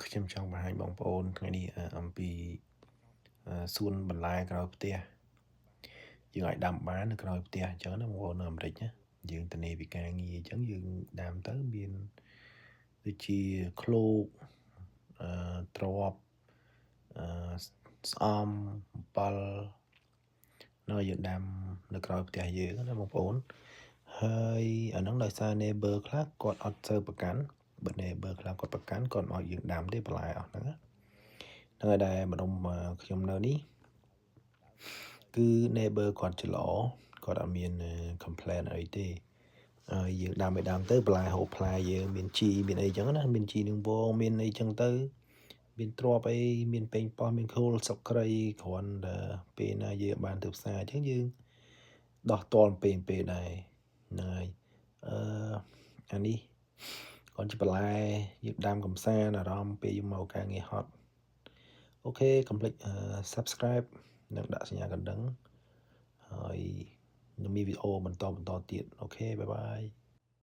ខ្ញុំចង់បង្ហាញបងប្អូនថ្ងៃនេះអំពីសួនបន្លែក្រោយផ្ទះយើងអាចដាំបាននៅក្រោយផ្ទះអញ្ចឹងណាបងប្អូននៅអាមេរិកណាយើងទៅនេពីការងារអញ្ចឹងយើងដាំទៅមានដូចជាឃ្លោកអឺទ្រាប់អឺស្អំអំពិលនៅយើងដាំនៅក្រោយផ្ទះយើងណាបងប្អូនហើយអាហ្នឹងដោយសារ neighbor ខ្លះគាត់អត់សូវប្រកាន់បើ neighbor ខ្លះគាត់ប្រកាន់គាត់មកយើងដាំទេបន្លែអស់ហ្នឹងណាហ្នឹងហើយដែលម្ដុំខ្ញុំនៅនេះគឺ neighbor គាត់ជាល្អគាត់អត់មាន complain អីទេហើយយើងដាំឲ្យដាំទៅបន្លែហូបផ្លែយើងមានជីមានអីចឹងណាមានជីនឹងវងមានអីចឹងទៅមានទ្រាប់អីមានប៉េងប៉ោះមានខូលសុកក្រីគ្រាន់តែពេលណាយើងបានទៅផ្សារអញ្ចឹងយើងដោះតលពេលពេលដែរហ្នឹងហើយអឺអានេះគាត់ជាបន្លែយើងដាំកំសាន្តអារម្មណ៍ពេលយើងមកការងារហត់OK កុំភ្លេច subscribe និងដាក់សញ្ញាកណ្ដឹងហើយនឹងមានវីដេអូបន្តបន្តទៀត OK, bye bye.